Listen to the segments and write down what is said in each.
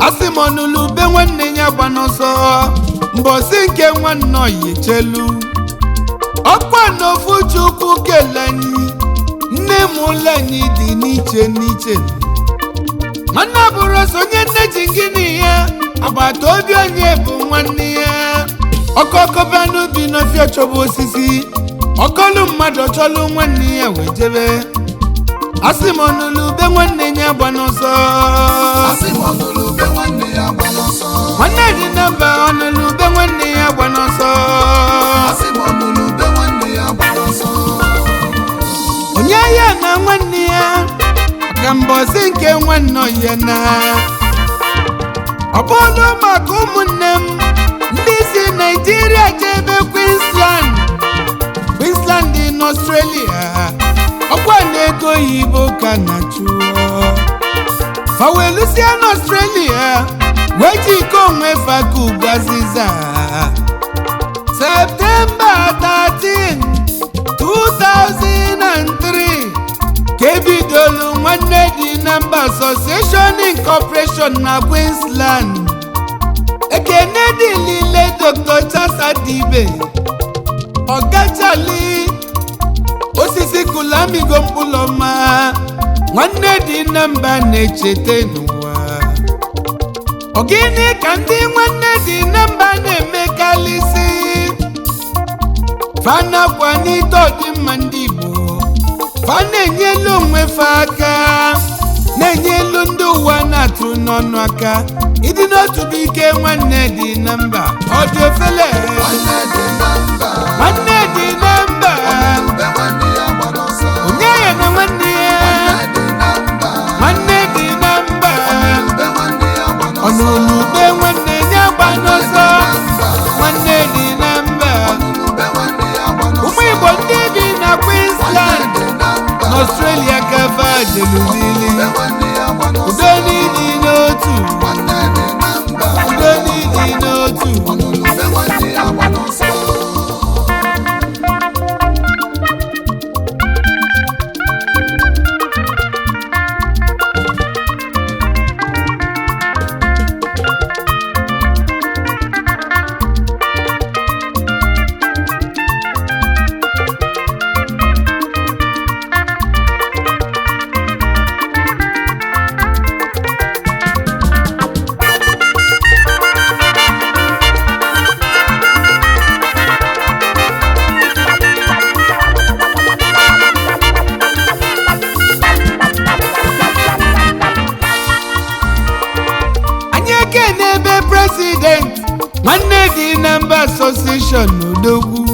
Asị m ọnụlụ ube nwanne ya gba n'ọsọ, mbọsị nke nwanne oyi chelu. Ọkwa n'ofu Chukwu kele anyị, nne m ụlọ anyị dị n'iche n'iche. Nwanne bụrụ ọsọ onye nne ji gịnị ya, agbata obi onye bụ nwanne ya. Ọkọkọba n'ubi n'ọfịa chọba osisi, ọkọlụ mmadụ ọchọlụ nwanne ya wee jebe. Asị m ọnụlụ ube nwanne ya gba n'ọsọ. Asị m ọnụlụ ube nwanne ya gba n'ọsọ. Nwanne dị na mba, ọnụlụ ube nwanne ya gba n'ọsọ. Asị m ọnụlụ ube nwanne ya gba n'ọsọ. Onye ya na nwanne ya ka mbọsị nke nwanne ya na. Ọ bụrụ maka ụmụnne m ndị si Naijiria jebe Queensland, Queensland dị n'Australia, ọkwa na ego oyibo ka na chụọ. Fawelusia n'Australia wee ji iko onwe faka ugwu azịza. Septemba 13, 2003 ka ebidolu Nwanne Dị na Mba Association Incorporation na Queensland. Ekene dịlile Dr. Charles Adibe, Ọgachali osisi kulamigo mkpụlọma, Nwanne Dị na Mba na-echeta n'ụwa. Ọ gịnị ka ndị Nwanne Dị na Mba na-emekalịsị? Fa na-akwalite ọdịmma ndị Igbo, fa na-enyelu onwe fa aka, na-enyelu ndị ụwa na-atụ n'ọnụ aka. Ịdị n'otu bụ ike. Nwanne dị na mba, ọ dị ofele. Nwanne dị na mba. Nwanne dị na mba. Ọnụlụ ube nwanne ya gba n'ọsọ. Onye ya na nwanne ya. Nwanne dị na mba. Nwanne dị na mba. Ọnụlụ ube nwanne ya gba n'ọsọ. Ọnụlụ ube nwanne ya gba n'ọsọ. Nwanne dị na mba. Ọnụlụ ube nwanne ya gba n'ọsọ. Ụmụ Igbo ndị bi na Queensland Nwanne dị na mba. n'Australia kafa jelubili. Ube nwanne ya gba n'ọsọ. Udo n'ịdị n'otu. Nwanne dị na mba. Udo n'ịdị n'otu. Ọnụlụ ube nwanne ya gba n'ọsọ. Anyị ekene ebe president Nwanne Dị na Mba Association, odogwu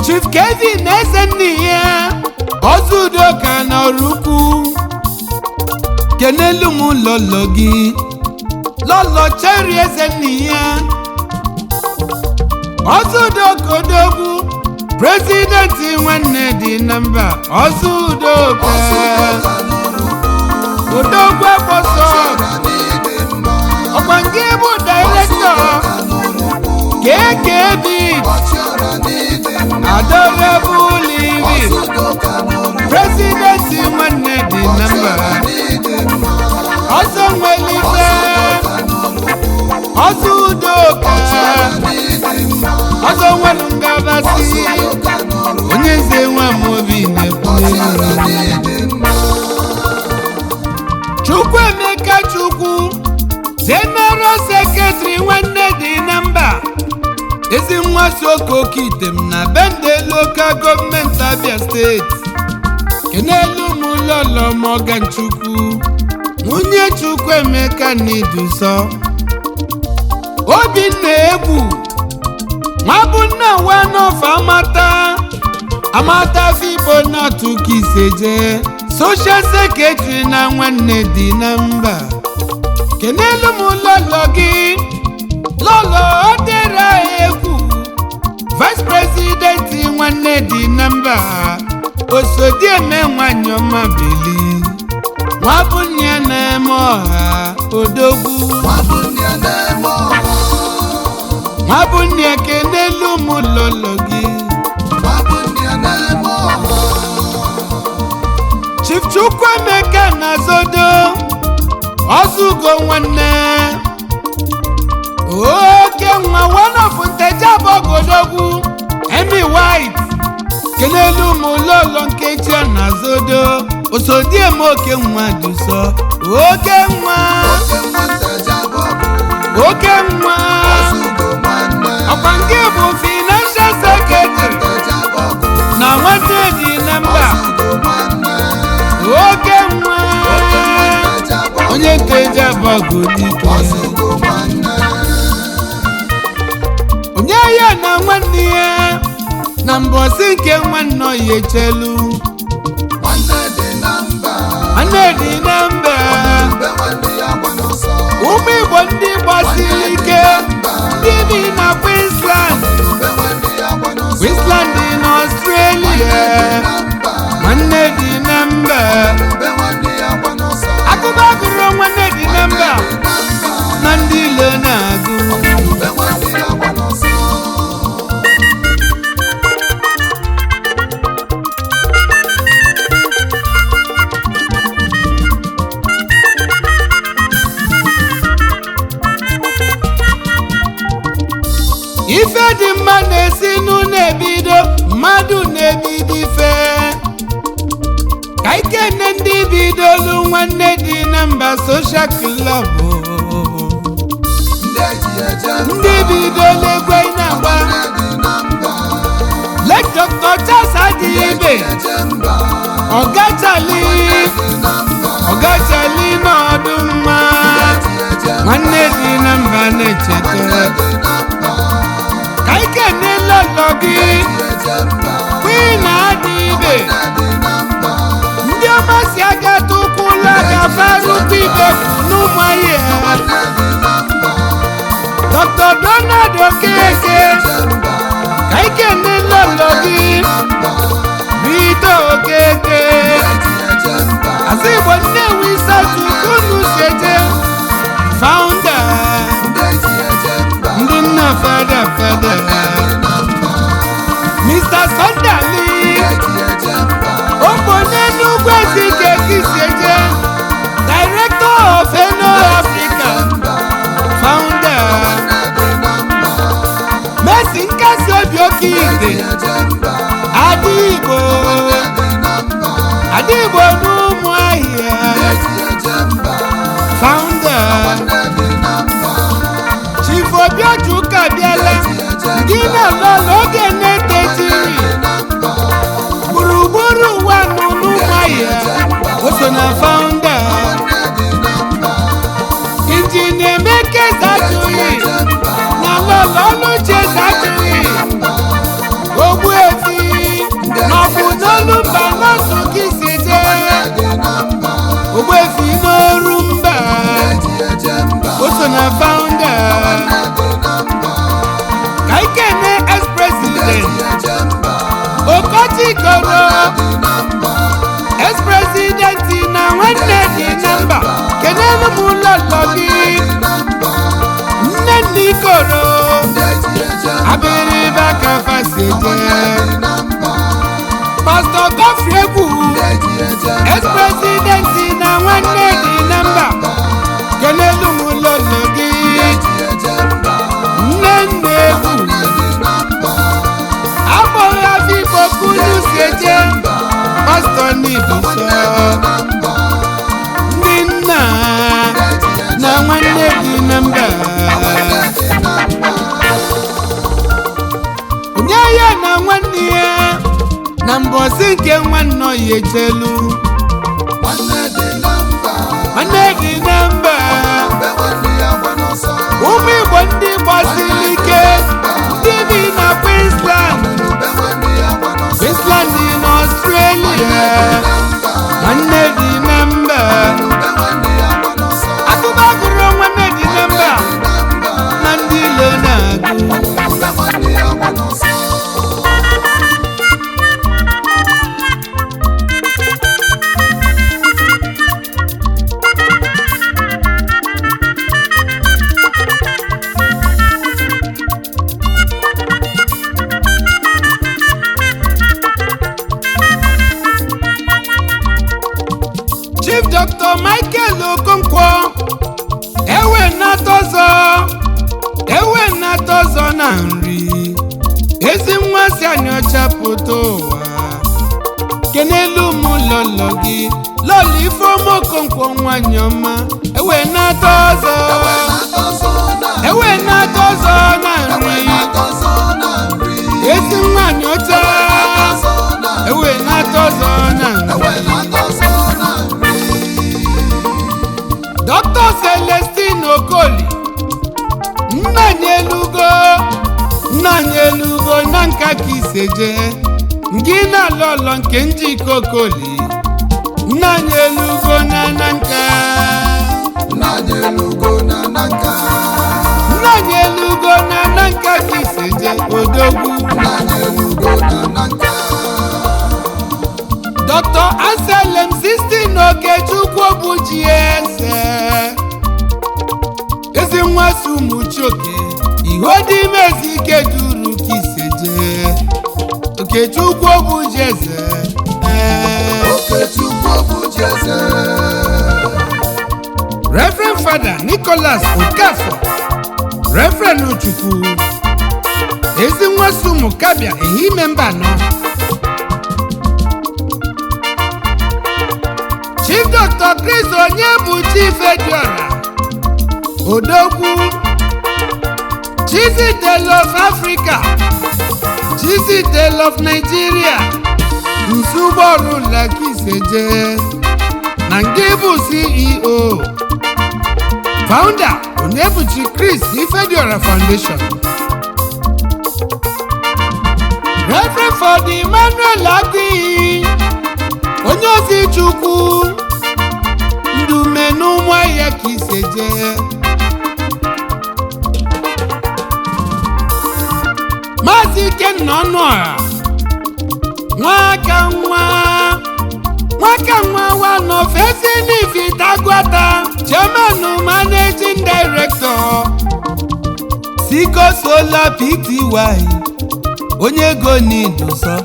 Chief Kevin Ezenni ya, ọzọ udoka na ọrụ ukwu. Kenelu m lọlọ gị, lọlọ Cherry Ezenni ya, ọzọ udoka, odogwu president Nwanne Dị na Mba, ọzọ udoka, odogwu agbọsọ. Ọkwa nke bụ director KKB Adorable Living, president Nwanne Dị na Mba, ọzọ nwelife, ọzọ udoka, ọzọ nwelu ngabasị, onye nze nwa m obi na-ekwu n'elu. Chukwuemeka Chukwu, General Secretary Nwanne Dị na Mba, ezi nwa si Okoke Item na Bende Local Government, Abia State. Kenelu m lọlọ Morgan Chukwu, nwunye Chukwuemeka n'iduso. Obinna Egwu Nwabunna one of Amata Amata Fibo North Kiseje, Social Secretary na Nwanne Dị na Mba. Kenelu m lọlọ gị, lọlọ Odera Egwu, Vice President Nwanne Dị na Mba, Osodieme nwanyị ọma bili. Nwabunye na-eme ọha, odogwu. Nwabunye, kenelu m lọlọ gị. Chief Chukwuemeka na Zodo, ọzụgo nwanne. Ntejabogodogwu Emi White, kenelu m ụlọụlọ Nkechi na Zodo Osodieme, oke nwa dụsọ, oke nwa. Oke nwa Ntejabogu. Oke nwa. Ọzụgo nwanne. Ọkwa nke bụ financial secretary Ntejabogu. na nwanne dị na mba. Ọzụgo nwanne. Oke nwa. Oke nwa Ntejabogu. Onye Ntejabogu dike. Ọzụgo nwanne. Onye ya na nwanne ya na mbọsị nke nwanne ya echelu. Nwanne dị na mba. Nwanne dị na mba. Ube nwanne ya gba n'ọsọ. Ụmụ Igbo ndị gbasiri ike, ndị bi na Queensland. Ube nwanne ya gba n'ọsọ. Queensland dị na Australia. Na mba. Nwanne dị na mba. Ube nwanne ya gba n'ọsọ. Akụkọ gụrụ nwanne dị na mba Dị na mba. Na ndị ilo na-agụ. Ube nwanne ya gba n'ọsọ. Ife dị mma na-esi n'ụlọ ebido, mmadụ na-ebido ife ka ikene ndị bidolu nwanne dị na mba social club. Ndị eji eje mba. Ndị bidolu egwu anyị na-agba. Nwanne dị na mba. Late Dr. Charles adịghị ibe. Eje mba. Ọgachali. Dị na mba. Ọgachali n'ọdụ mma. Eji eje mba. Nwanne dị na mba na-echeta. Nwanne dị na mba. Ka ikene lọlọ gị. Eje mba. Queen adịghị ibe. Nwanne dị na mba. Ndị ọma si aga tụkwụla gafarukwu ibe n'ụmụahịa. Nwanne dị na mba. Dr. Donald Okeke. Eje mba. Ka ikene lọlọ gị. Na mba. Rita Okeke. Eji eje mba. Asị Igbo Nnewi South unu si eje, founder. Ndị eji eje mba. Ndị nna fada fada. Nwanne dị na mba. Mr. Sọndali. Eji eje mba. Ogbo n'Enugwu Ezike kisi eje, director of Eno Africa. Mba. Founder. Nwanne dị na mba. Mercy nkasi obi oke ite. Eje mba. Adịgbo. Nwanne dị na mba. Adịgbo n'ụmụ ahịa. Eji eje mba. Founder. Nwanne dị na mba. Chief Obiajuka bịala gị na lọlọ oge na-etejiri Dị na mba. gburugburu ụwa nọ n'ụmụ ahịa, o so na founder. Nwanne dị na mba. Injinia Emeka Ezachụghị Eje mba. na lọlọ Ọlụchi Ezachụghị, Ogbuefi n'ọbụ n'olu mba nọọsụ gị si jee. Dị na mba. Ogbuefi n'oru mba. Eji eje mba. O so na founder. Nwanne dị na mba. Ka ikene ex-president. Eji eje mba. Okochikoro. Dị na mba. Ex-president na nwanne dị na mba, kenelu m lọlọ gị. Dị na mba. Nne nne ikoro. Eji eje mba. Abịrịba kafasi eje. Dị na mba. Pastọ Godfrey Egwu. Eji eje mba. Ex-president na nwanne dị na mba, kenelu m lọlọ gị. Eji eje mba. Nne nne egwu. Nwanne dị na mba. Agbọghọ Afikpo kunu si eje, pastọ n'ibuso. Na mba. Ndị nna Eji eje na nwanne dị na mba. Nwanne dị na mba. Onye ya na nwanne ya na mbọsị nke nwanne ya echelu. Nwanne dị na mba. Nwanne dị na mba. Ube nwanne ya gba n'ọsọ. Ụmụ Igbo ndị gbasiri ike, ndị bi na Queensland. Ube nwanne ya gba n'ọsọ. Queensland dị na Australia. Na mba. Nwanne dị na mba. Ube nwanne ya gba n'ọsọ. Akụkọ gụrụ nwanne dị na mba Dị na mba. na ndị ilo na-agụ. Ube nwanne ya gba n'ọsọ. pụta ụwa. Kenelu m lọlọ gị, lọlọ Ifeọma Okonkwo, nwanyị ọma. Ewe na-ata ọzọ, ewe na-ata ọzọ na nri. Ezi nwanyị ọcha, ewe na-ata ọzọ na nri. Dr. Celestine Okoli, nna elugo, nna elugo na nka ka iseje ngị na lọlọ nke njikọ Okoli, nna elugo na nka. Nna elugo na nka ka iseje, odogwu. Dr. Anselm 16 Okechukwu Obuchi eze, ezi nwa si ụmụchioke ihe dị imezi ike duru ka iseje. Okechukwu Obuchi eze, ee. Okechukwu Obuchi eze. Reverend Father Nicholas Okafor, Reverend Uchukwu, ezi nwa si ụmụkabịa ehime mba anọ. Chief Dr. Chris onye bụ Chief Ediora Odogwu, Chizidel of Africa, Chizidel of Nigeria, Nsugboru Lakiseje na nke bụ CEO, founder Onyebuchi Chris Ifediora Foundation. Reverend Fada Emmanuel Agụiyi, onye ozi Chukwu, ndume n'ụmụahịa ka ise jee. Maazị Ikenna Ọnụọha, nwaka nwa, nwaka nwa wanọfezinifitagwata, chairman, managing director, Siko Solar Pty, onye ego n'idụsọ,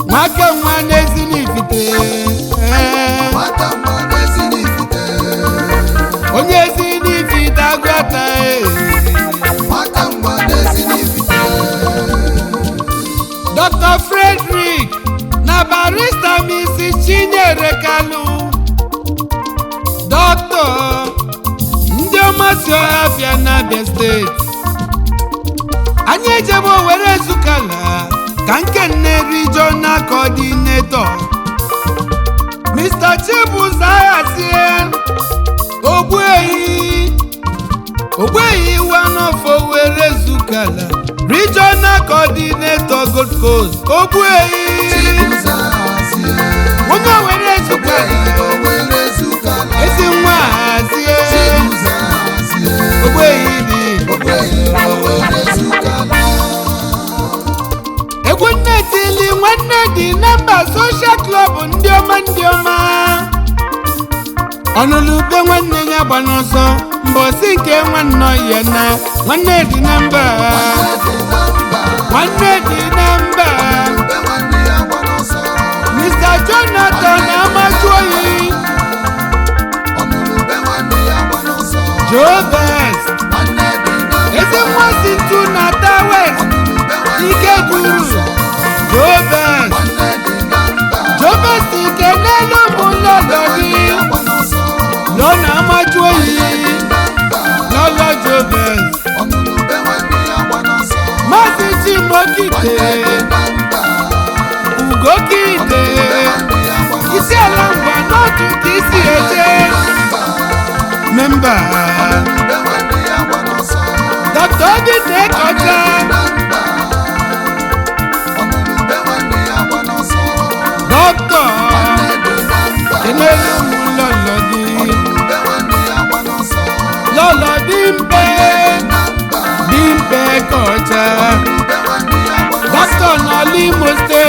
nwaka nwa n'ezinifite. Nwata nwa n'Ezinifite. Onye ezinifite agwata. Nwata nwa n'Ezinifite. Dr. Frederick na Barrister Mrs. Chinyere Kalu, Dr. ndị ọma si Ọhafịa na Abia Steeti. Anyị ejebe Owere Zukala ka nke nne regional coordinator, Mr. Chibuzo Ahazie Ogbuehi, Ogbuehi one of Owere Zukala, regional coordinator, Gold Coast. Ogbuehi. Chibuzo Ahazie. Onye Owere Zukala. Owere Zukala. Ezi nwa Ahazie. Chibuzo Ahazie. Ogbuehi dị. Ogbuehi Owere Zukala. Egwu nne tili nwanne dị na mba Social Club, ndị ọma, ndị ọma. Ọnụlụ ube nwanne ya gba n'ọsọ mbọsị nke nwanne ya na nwanne dị na mba. Nwanne dị na mba. Nwanne dị na mba. Ube nwanne ya gba n'ọsọ. Mr. Jonathan Amachuoyi. Ọnụrụ ube nwanne ya gba n'ọsọ. Joe Best. Nwanne dị na mba. Ezi nwa si ntu na ta West. Ọnụrụ ube nwanne Ike ya gba duru. n'ọsọ. Joe Best. Nwanne dị na mba. Joe Best, ike n'elu bụ lọlọ gị. Nwanne ya gba n'ọsọ. Lọ na Amachuoyi. Nwanne dị na mba. Lọlọ Joe Best. Ọnụrụ ube nwanne ya gba n'ọsọ. Maazị Chimokite. Nwanne dị na mba. Ugokite. Ube nwanne ya gba n'ọsọ. Isi ala ngwa n'otu ka isi eje. Memba. Ube nwanne ya gba n'ọsọ. Dr. Obinna Ekọcha. Na mba. Ọnụrụ ube nwanne ya gba n'ọsọ. Dr. Nwanne dị na mba. Kenelu m lọlọ gị. Ọnụrụ ube nwanne ya gba n'ọsọ. Lọlọ Dimpe. Na mba. Dimpe Ekọcha. Ube nwanne ya gba n'ọsọ. Dr. n'ọlụ Imo Steeti.